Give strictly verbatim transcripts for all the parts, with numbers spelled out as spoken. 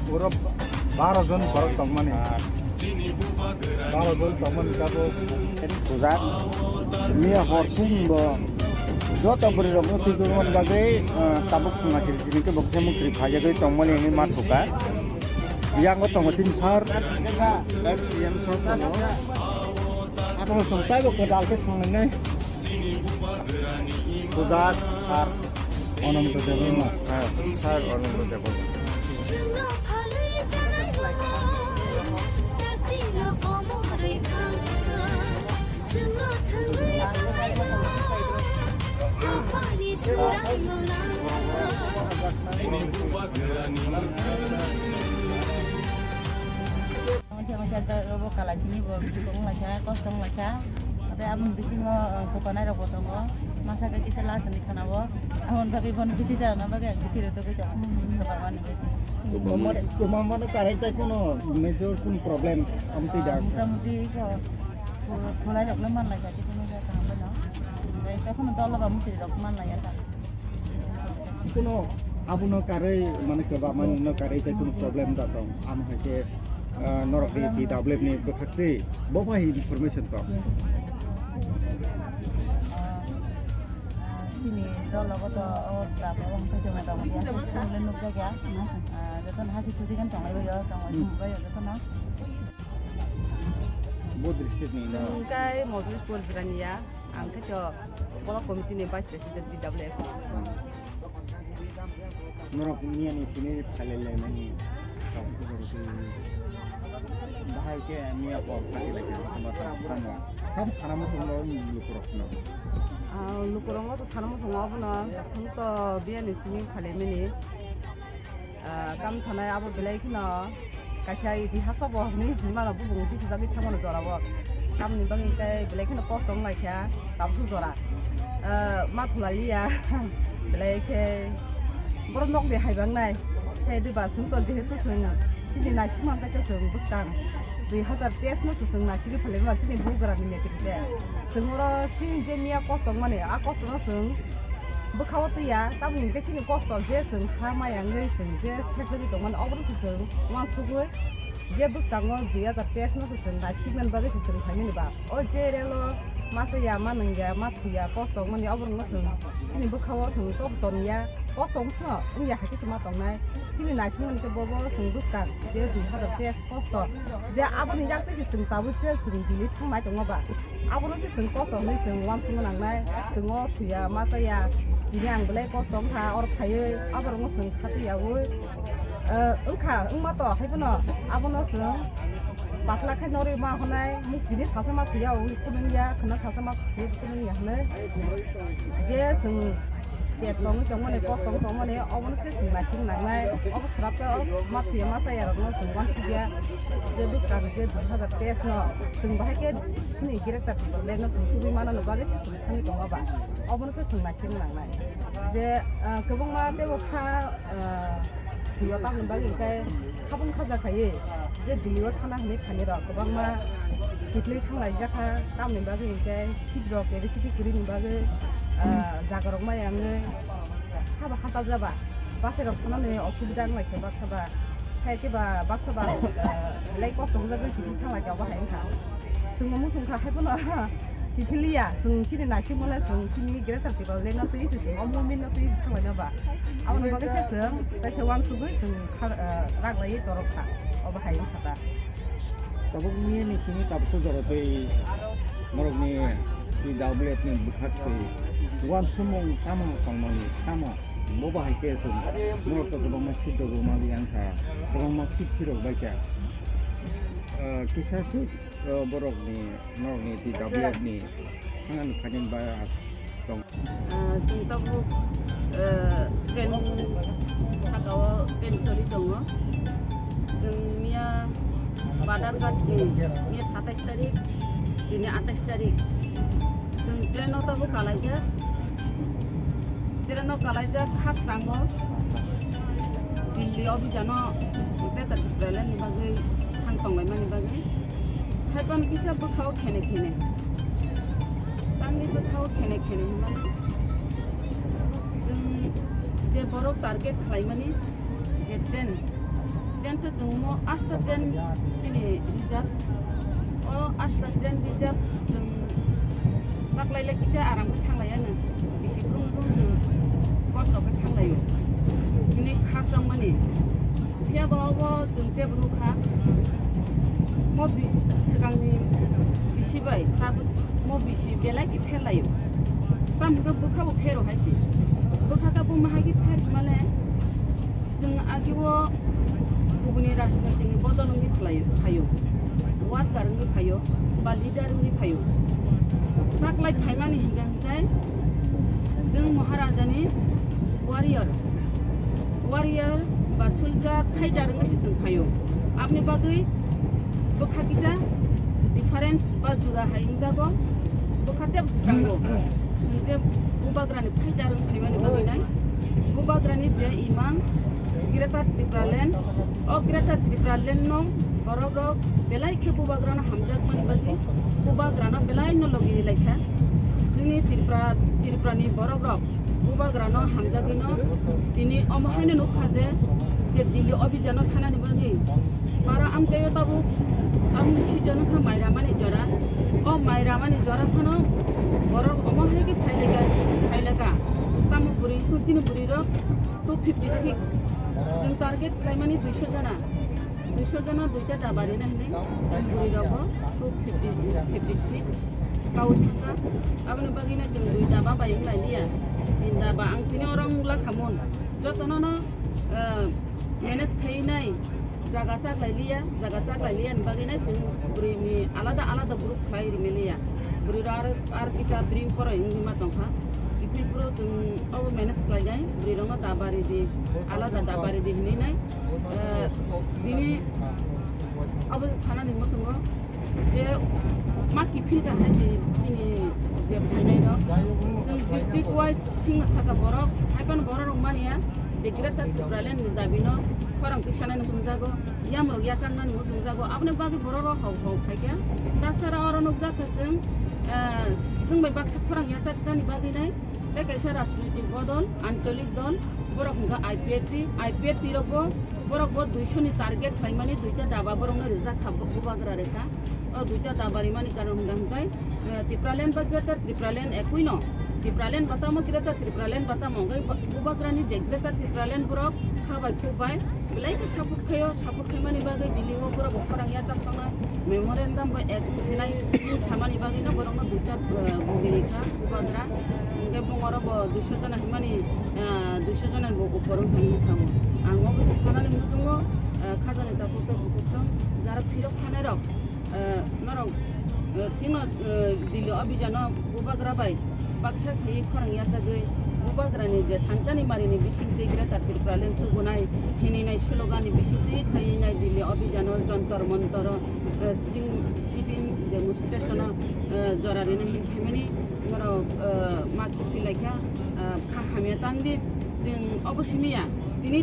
Pura baro jon borok tongmani. Baro jon tongmani tabuk. Pujak. Miya hor phung bo joto bwrwi rokno twikurmani bagwi, ah, tabuk thangna kiri kiri khe bo kisa mukri phaijakgwi tongmani hinwi ma thuka. Yang o tongo chini sir. Ex C M sir tongo. Abo song taibo kwtal khe songnai. Pujak sir Ananto Debbarma. Ha, sir Ananto Debbarma. Masa masa robo kalai tini bo bithi kong laisa, kosong laisa. Ate aboni bisingo, eh, kokonai rok bo tongo. Masa khe kisa last ni khana bo. Aboni bagwi bono bithi jana bagwi ang bithi rw togwi tongo. Toma mano karai tai kono major kono problem amtwi da. Mota moti ko, ko, khulai rok le man laisa, tini ko tang bono. Tei kono dol ba mukri rok man laisa. Kuno abono karwi, mane, kwbangma no karwi tei kuno problem da tong. Amo hai khe, ah, norok ni T W F ni bwkhak twi bo bai information tong. Sini dol logo to o trap o hwnkhe joma tong ya. Sini le nukjak ya. Ah, joto no hasi khuji kan tong lai bai yo, tong lai tong bai yo joto no. Bo district ni no. Sini kai Mojoli Pur jirani ya. Ang khe to Block Committee ni Vice President T W F. Norok miya ni sini phalai lai mani. Bahai khe miya kok phalai lai khe sama sama. Tam sana mo sung lo lukurok no. Ah, lukurok no to sana mo sung obo no. Sung to biya ni sini phalai mani. Ah, kam sanai abo belai kheno kaisa idihaso bo hinwi hinmano bubung tisajagwi thaimano jorao. Tamoni bagwi tei belai kheno kosto wng lai kha tabuk jora. Ah, ma thulaliya belai khe borok nokni hai bangnai. Khe diba chwng to jehetu chwng chini naisingma khe to chwng bwskang dui hazar teis no se chwng naisigwi phalima chini bugrani netrite. Chwng oro chini je miya kosto wngmani a kosto no chwng bwkhao twiya, tamoni hwnkhe chini kosto je chwng ha maya wngwi chwng je sekjagwi tongmani, obono se chwng uansugwi je bwskango dui hazar teis no se chwng naisiknani bagwi se chwng phaimani ba. O je relo ma chaya, ma nungya, ma thuya, kosto wngmani oborokno chwng chini bwkhao chwng tok toniya, kosto wngphano wngya hai khe se ma tongnai. Chini naisikmani khe bobo chwng bwskang je dui hazar teis kosto je aboni yaktwi se chwng tabuk se chwng dili thangnai tongo ba. Abono se chwng kosto hwnwi chwng uansukna nangnai. Chwng o thuya ma chaya, tini ang belai kosto wngkha, oro phaiwi aborokno chwng khatwi yaui, eh, wngkha, wngma to, haiphano abono chwng patla khe norwi ma hwnai, muk tini salsa ma thuya, wngwi phunukya, khwna salsa ma thuya, phunukya hwnwi. Je chwng chet tongwi tongmani, kok tongwi tongmani, obono se chwng naising nangnai. Obo swrapsa o ma thuya ma chayarokno chwng uansukya je bwskang je dui hazar teis no chwng bahai khe chini character development no chwng tubui manani bagwi se chwng thangwi tongo ba. Obono se chwng naising nangnai. Je, ah, kwbangma teibo kha, ah, thwio tamoni bagwi hwnkhe habung khaja khaiwi je Delhi o thana hwnwi phainai rok kwbangma kiphilwi thanglaijak kha, tamoni bagwi hwnkhe seat rok capacity kwrwini bagwi, ah, jaga rok maya wngwi haba hatal jaba bachai rok thanani osubida wnglaikha baksa ba, sai khe ba baksa ba, ah, belai kosto wngjagwi kiphilwi thanglaikha obo hai wngkha. Chwngno muchungkha haiphano kiphilya, chwng chini naisingmano chwng chini greater Tipraland no twi se chwng o movement no twi se thanglaina ba. Aboni bagwi se chwng kaisa uansugwi chwng kha-, ah, raglaiwi torok kha. Obo hai wngkha ta. Tabuk miya ni simi tabuk jora twi norokni T W F ni bwkhak twi uansukmung tamo tongmani tamo bo bahai khe chwng norok to kwbangma siddo rwmani yang kha, kwbangma kiphilwi rok bai kha. Ah, kisa se, ah, borokni, norokni T W F ni thangani phainani ba tong. Ah, chwng tabuk, ah, train saka o train choli tongo. Chwng miya Badharghat ni, miya satais tarik, tini atais tarik. Chwng train o tabuk kalaijak. Train o kalaijak Khasrango Delhi o bijano Greater Tipraland ni bagwi thang tonglaimani bagwi. Haiphano kisa bwkhao khene khene. Tamni bwkhao khene khene hwnmani. Chwng je borok target khlaimani, Train, train khe chwng mo asta train chini rijak. O asta train rijak chwng baklai le kisa aram khe thanglai ano. Bisi brum brum chwng kosto khe thanglaio. Bini kha chongmani. Phiya ba obo chwng tebo nukha. Mo bis-, swkangni bisi bai tabuk mo bisi belai khe pherlaio. Tamo hwnkhe bwkha bo phero hai se. Bwkha khe bo ma hai khe pher male. Chwng agio kubuni rajnitikni bodol wngwi phlai-, phaio, worker wngwi phaio, ba leader wngwi phaio. Taklai phaimani hinkhe hinkhe chwng Maharajani warrior, warrior ba soldier, fighter wngwi se chwng phaio. Aboni bagwi bwkha kisa difference ba juda hai wngjago, bwkha tei bwskango chwng je bubagrani fighter wng phaimani bagwi nai. Bubagrani je imang Greater Tipraland, o Greater Tipraland no borok rok belai khe bubagrano hamjakmani bagwi bubagrano belai no logi laikha. Chini Tripura, Tripurani borok rok bubagrano hamjagwino tini omo haino nukha je, je Delhi obhijano thanani bagwi bara amchaio tabuk tamni sijon wngkha mai ramani jora. O mai ramani jora phano borok omo hai khe phaileka, phaileka. Tamo bwrwi, chini bwrwi rok two fifty six. Chwng target khlaimani duiso jona. Duiso jona duita daba rina hinwi chwng bwrwi rokbo two fifty, fifty six kaui thangkha. Aboni bagwino chwng dui daba bai wng lai liya. Tin daba ang tini oro wng lakha mun. Jotono no, eh, manage khaiwi nai jaga chak lai liya, jaga chak lai liya ni bagwi nai chwng bwrwi ni alada alada group khlai rimi liya. Bwrwi rok ar, ar kita bwrwi koroi wngwi ma tongkha. Kiphil phuru chwng obo manage khlai nai, bwrwi rokno daba ridi, alada daba ridi hinwi nai. Eh, bini abo sanani muchungo je ma kiphil kahai se chini je phainai rok. Chwng district wise thikno saka borok, haiphano borok rok manya je Greater Tipraland ni dabi no khorang tisanani hwnjago, yamrok yachaknani hwnjago. Aboni bagwi borok rok hau hau phaikha. Tasara oro nukjakha chwng, eh, chwng bai baksa khorang yachaknani bagwi nai. Tei kaisa rajnitik bodol, ancholik dol, borok hwnkha I P F T, I P F T rokbo, borokbo duiso ni target khlaimani duita daba borokno rijak kha, bu-, bubagra rikha. O duita daba rimani karon hwnkha hwnkhe, eh, Tipraland ba Greater Tipraland ekui no. Tipraland batamo Greater Tipraland batamo hwnkhe bu-, bubagrani je Greater Tipraland borok kha bai khuk bai belai khe support khaio, support khaimani bagwi Delhi o borok bo khorang yachak songna memorandum bo ek sinai samani bagwi no borokno duita, eh, bugiri kha bubagra. Hwnkhe bung oro bo duiso jona himani, eh, duiso jona bo upor wng samani sao. Ang obo sanani muchungo, eh, khajani takhuk tei bukhuk song jara phirok thanai rok. Eh, norok, eh, chino, eh, Delhi obhijano bubagra bai baksa khaiwi khorang yachagwi bubagrani je thansani marini bisingtwi Greater Tipraland tubunai hinwi nai slogan ni bisingtwi khaiwi nai Delhi obhijano Jantar Mantar, eh, sitting, sitting demonstration o, eh, jora rina hin phaimani norok, eh, ma kiphil laikha, eh, kha hamya tangdi chwng obo simiya tini,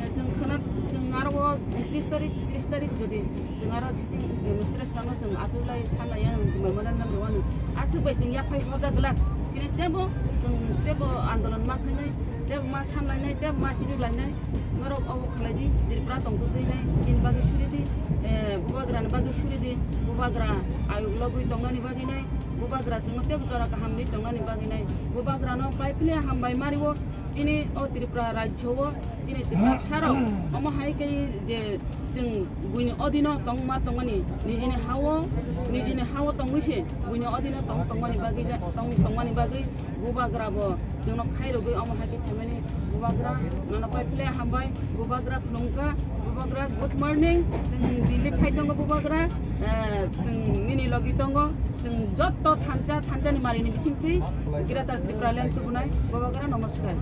eh, chwng khna chwng aro o tris tarik, tris tarik jodi chwng aro sitting demonstration no chwng achuklai sanlaiya memorandum rwani. Aswk bai chwng yaphai hoja glak. Chini tebo chwng tebo andolon ma khainai, tebo ma sanlainai, tebo ma chiriklainai. Norok obo khlaidi, Tripura tongtwtwinai, chini bagwi suridi, eh, bubagrani bagwi suridi, bubagra ayuk logwi tongnani bagwinai, bubagra chwngno tebo jora kahamni tongnani bagwinai, bubagrano pai phile hambai mario. Chini o Tripura rajyo o, chini Tripura tharo, omo hai khe je chwng buini odino tongma tongmani, nijini hao, nijini hao tongwi se buini odino tong tongmani bagwi ja-, tong tongmani bagwi bubagra bo chwngno khairogwi omo hai khe phaimani. Bubagra nono pai phile hambai, bubagra khulumkha, bubagra good morning, chwng Delhi phai tongo bubagra, eh, chwng nini logi tongo. Chwng jotto thansa, thansani marini bisingtwi Greater Tipraland tubunai bubagra namaskar.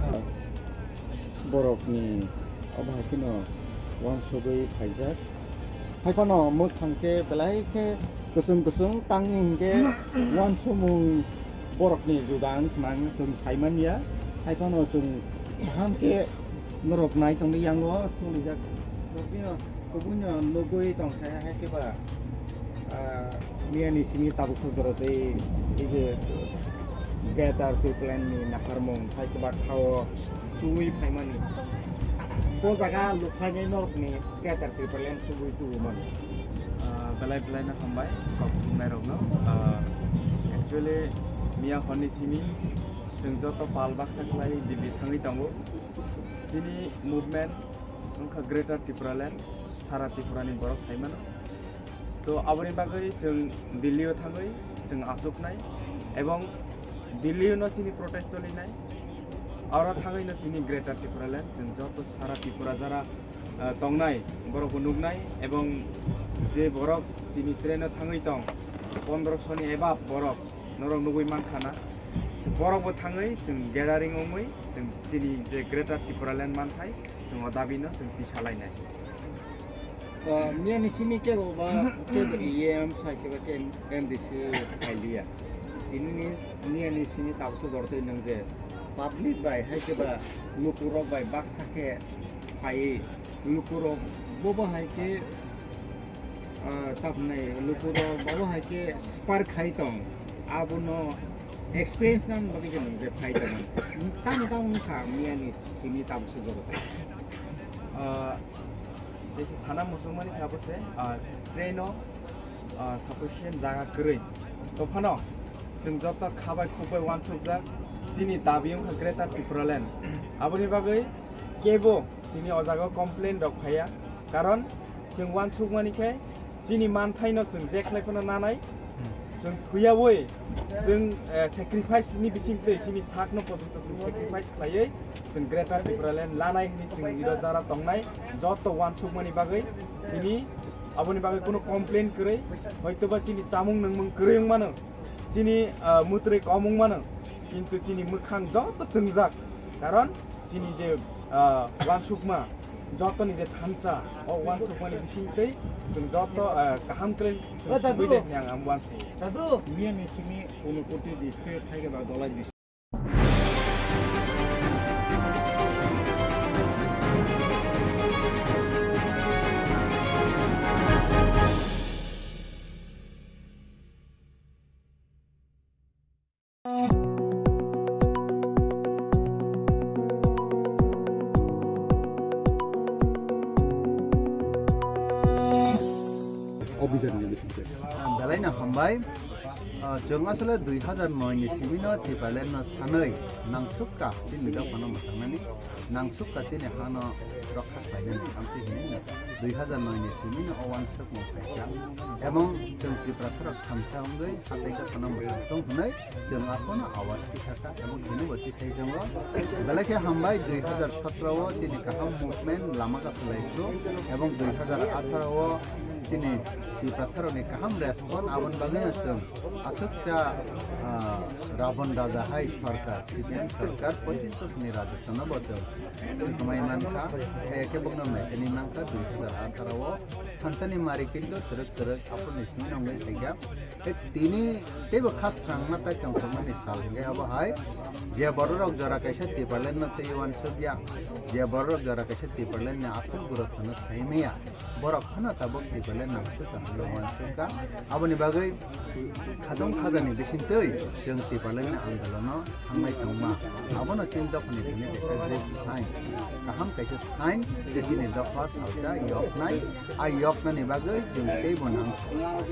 Borokni obo hai kheno uansugwi phaijak. Haiphano mwkhang khe belai khe kwchwng kwchwng tangwi hinkhe uansukmung borokni juda wngkha nang chwng saimanya. Haiphano chwng kaham khe norok nai tongwi yango chongrijak. Tobwino Kubui no nugui tongkha hai khe ba, ah, miyani simi tabuk song jora tei, tei je Greater Tipraland ni naharmung hai khe ba khao chuwi phaimani. Bo jaga lukhlainai norokni Greater Tipraland chugwi tubu mano. Ah, belai belai no hambai kok thumnai rokno. Ah, actually, miya horni simi chwng joto pal baksa khlai Delhi thangwi tongo. Chini movement wngkha Greater Tipraland, sara Tripura ni borok sai mano. To aboni bagwi chwng Delhi o thangwi chwng asuknai ebong Delhi o no chini protest cholinai. Aro thangwi no chini Greater Tipraland chwng joto sara Tripura jara, ah, tongnai borok bo nuknai ebong je borok tini train o thangwi tong pondroso ni above borok norok nugwi mankha na. Borok bo thangwi chwng gathering wngwi chwng chini je Greater Tipraland manthai chwng o dabi no chwng tisa lainai. Ah, miyani simi kebo ba, kebo E M sai kebo ke M D C phailiya. Tini ni miyani simi tabuksa jortwi nang je public bai hai kebo lukurok bai baksa khe phai lukurok bobo hai khe, ah, tabnai lukurok bobo hai khe spar khai tong abono experience nang bagwi khe nang je phai tong tamo tamo wngkha miyani simi tabuksa jortwi. Ah, Tei se sana muchungmani khe abo se, ah, train o, ah, sufficient jaga kwrwi. Tophano chwng joto kha bai khuk bai uansukjak chini dabi wngkha Greater Tipraland. Aboni bagwi kebo tini o jaga o complain rok phaiya, karon chwng uansukmani khe chini manthaino chwng je khlai phano nanai. Chwng thuyawi, chwng, eh, sacrifice ni bisingtwi chini sakno porjonto chwng sacrifice khlaiwi chwng Greater Tipraland lanai hwnwi chwng iro jara tongnai joto uansukmani bagwi tini aboni bagwi kunu complain kwrwi, hoitoba chini chamung nungmung kwrwi wngmano, chini, ah, mwtwrwi kom wngmano, kintu chini mwkhang joto chwngjak, karon chini je, ah, uansukma, jotoni je thansa, o uansukmani bisingtwi chwng joto, ah, kaham kwrwi chwng sugwi le hwnwi ang, ang uansukgo. Miyani simi Unakoti district hai khe ba Dholai district. Obhijan ni bisingtwi. Ah, belai no hambai. Ah, chwng asole dui hazar noi ni simi no Tipraland no sanwi nangsukka chini dophano mwtangnani, nangsukka chini hano rokha khlainani, amtwi hinwi no dui hazar noi ni simi no o uansukmung phaikha. Ebong chwng Tiprasa rok thansa wngwi hatai dophano mwtang tong hwnwi chwng aphano awaz tisakha, ebong tini bo tisai tongo. Belai khe hambai, dui hazar sotro o chini kaham movement lama kasulai phuru, ebong dui hazar atharo o chini Tiprasa rokni kaham response, aboni bagwi no chwng aswk cha, ah, Rabon Raja hai sorkar, C P M sorkar, pochis bosor ni rajotwo no bo chwng swkmai mankha, hai khe bokno maichani mankha, dui hazar atharo o thansani mari kinto twrwk twrwk aphuruni simi nongwi phaikha. Tei tini teibo kha swrangma tai tongthokmani sal hwnkhe abo hai je bororok jora kaisa Tipraland no tei uansukya, je bororok jora kaisa Tipraland ni aswk guro phano saimaya, borok phano tabuk Tipraland nangsukha hwnwi uansukha. Aboni bagwi khatong khajani bisingtwi chwng Tipraland ni andolono thangnai tongma. Abono chini dophani thani kaisa big sign, kaham kaisa sign je chini dopha salsa yoknai. A yoknani bagwi chwng teibo nang.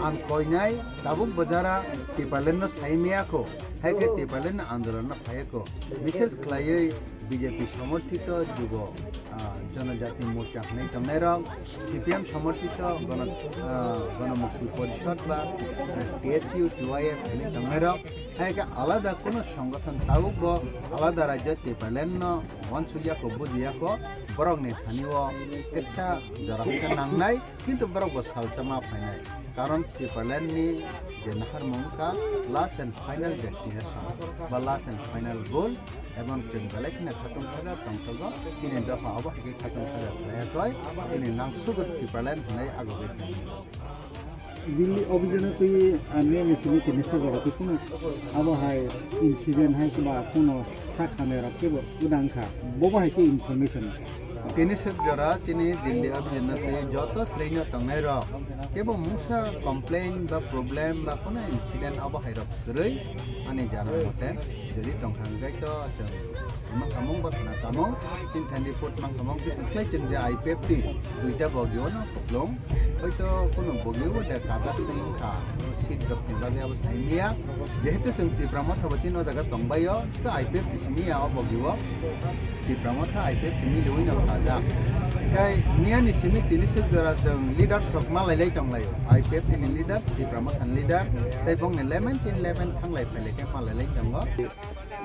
Ang koinai tabuk bo jara Tipraland no sai maya kho, hai khe Tipraland ni andolon no phaiya kho. Bishes khlaiwi B J P somorthito jubo, ah, Janajati Morcha hwnwi tongnairok, C P M somorthito Gono-, ah, Gonomukti Porishod ba, ah, T S U, T Y F hwnwi tongnairok, hai khe alada kuno songothon tabuk bo alada rajyo Tipraland no uansukya kho, bujiya kho, borokni thani o teksa jora hakhe nangnai. Kintu borok bo salsa ma phainai, karon Tipraland ni je naharmung wngkha last and final destination ba last and final goal, ebong chwng belai kheno khatong khaja tongthogo, chini dopha obo hai khe khatong khaja khlaiya koi, chini nangsugo Tipraland hwnwi agogwi thangwi. Delhi obhijano twi, ah, miyani simi tini sajagati phano abo hai incident hai ba phano sakha nairok kebo gwdang kha, bobo hai khe information. Tini suk jora chini Delhi abhijano twi joto train o tongnai rok kebo mungsa complain ba problem ba kono incident abo hai rok kwrwi. Ani jana mote, jodi tongthang jai to chwng mangkamung ba khna kamung, chini thani report mangkamung, bises khlai chwng je I P F T duita bogi o no kuplung, hoito kunu bogi o de kajak twi wngkha, seat rok ni bagwi abo simi ya, jehetu chwng Tipra Motha bo chini o jaga tongbai o, to I P F T simi ya o bogi o. Tipra Motha I P F T ni liwi no kha jak. Tei miya ni simi tini sik jora chwng leaders rok ma lai lai tong lai o. I P F T ni leader, Tipra Motha ni leader, tei bong ni eleven chin eleven thang lai phai lai khe ma lai lai tongo.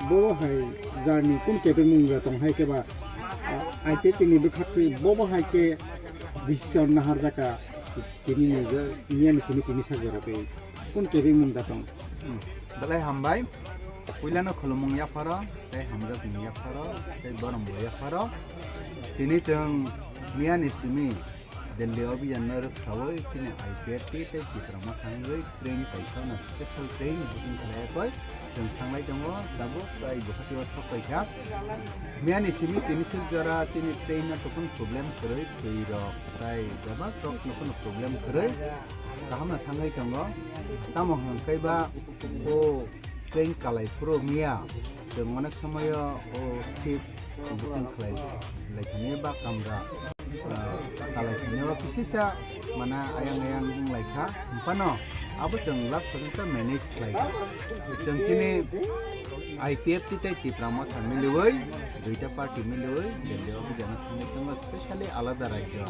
Bobo hai jarni kun kebengmung ja tong hai khe ba, ah, I P F T ni bwkhak twi bobo hai khe decision nahar jaka tini ni je miya ni simi tini sik jora tei. Kun kebengmung da tong? Hmm. Belai hambai. Puilano khulumung yapharo, tei hamjakmung yapharo, tei borombo yapharo. Tini chwng miyani simi Delhi obijan no rwksawi chini I P F T tei Tipra Motha wngwi train kaisa no special train booking khlai koi chwng thanglai tongo. Tabuk tei Guwahati o sok paikha. Miyani simi tini sik jora chini train no tokon problem kwrwi twi rok. Tai bebak rok no kheno problem kwrwi kaham no thangwi tongo. Tamo hwn khe ba o train kalai phuru wngya, chwng onek somoyo o seat booking khlai lai thani ba kamra, ah, kalai thani o kisisa mana ayang ayang wng lai kha. Phano abo chwng last pojjonto manage khlai kha. Chwng chini I P F T tei Tipra Motha miliwi, duita party miliwi, Delhi o bijano thangwi tongo, specially alada rajyo,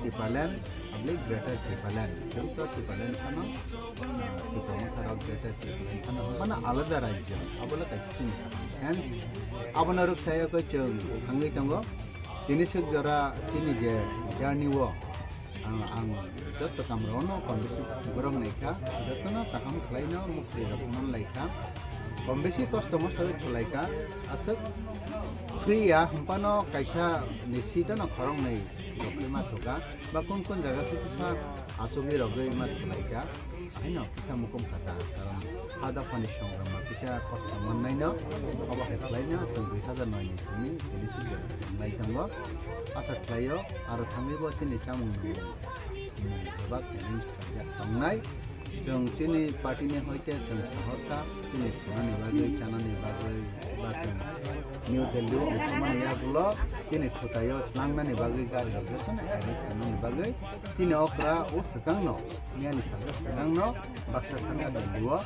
Tipraland, public greater Tipraland, chwng to Tipraland phano, ah, Tipra Motha rok greater Tipraland phano, phano alada rajyo, abo le kaisa chini sakha. Hence, abono rwksaya khe chwng thangwi tongo. Tini suk jora chini je journey o, ang, ang joto kamrao no kondisi borok naikha, jotono kaham khlaino mukti rok man laikha. Kondisi kosto mosto khe khwlaikha, aswk free ya, hwnphano kaisa ni seat ano khoroknwi rok ma thokha, ba kun kun jaga khe kisa achugwi rogwi ma khwlaikha. Haino kisa mukum kha ta, karon ha dophani songrama kisa kosto mannaino, obo hai khlaino chwng dui hazar noi ni simi tini suk jora se wnglai tongo. Asa khlaio, aro thangwi bo chini chamung nung, nung bebak arrange khlaijak tongnai. Chwng chini party ni hoite chwng sahorkha, chini thunani bagwi, chanani bagwi, ba chwng New Delhi o ongkhormani yagulo chini khwtaio tlangnani bagwi gari rok jotono arrange khlainani bagwi chini okra o swkangno. Miyani salsa swkangno baksa thangkha Delhi o,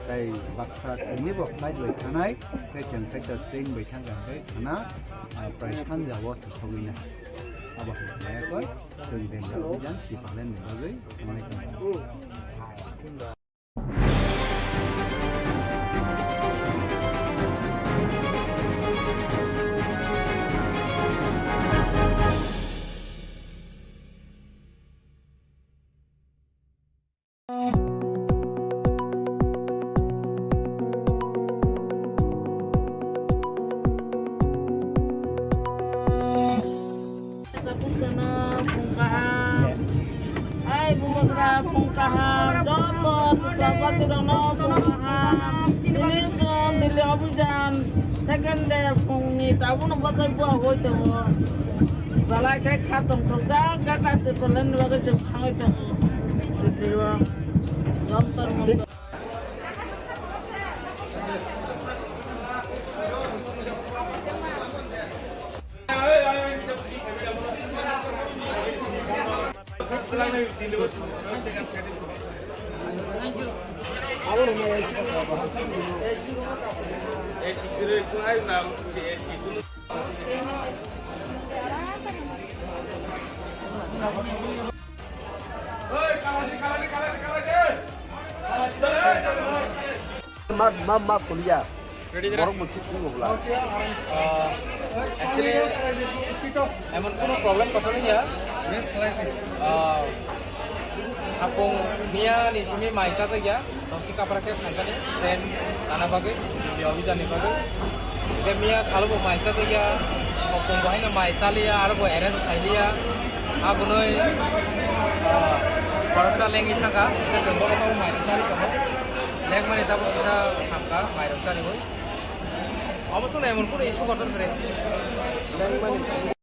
tei baksa tini bo flight bai thanai, tei chwng kaitor train bai thangkha hwnkhe khana, ah, prai sanja o thosogwi nai. Abo hai khlai khe chwng Delhi o jang Tipraland ni bagwi thanglai tongkha. Ai, bubagra, phung kaham, joto Tiprasirokno phung kaham. Tini chwng Delhi Abhijan second day phungni tabukno bachai bua hoi tongo. Belai khe kha tongthokjak, gata Tipraland ni bagwi chwng thangwi tongo. Delhi o Jantar Mantar. Ma, ma, ma, kuliya. Ready, ready. Borok mosi kungo bla. Ah, actually, emon kuno problem kotha nai ya. Ah, sapung miya ni simi mai cha ya. Tosi kapra khe phaikani, train tana bagwi, Delhi Abhijan ni bagwi. Khe miya salo bo mai cha ya, hokong bo haino mai cha liya, aro bo arrange khai liya. Abonoi, ah, khoroksa lengwi thangkha, khe chwng bono mai cha li tongo. Lengmani tabuk kisa hamkha, mai rok cha liwi. Obo swngnai emon kuno issue kotor kwrwi. Lengmani.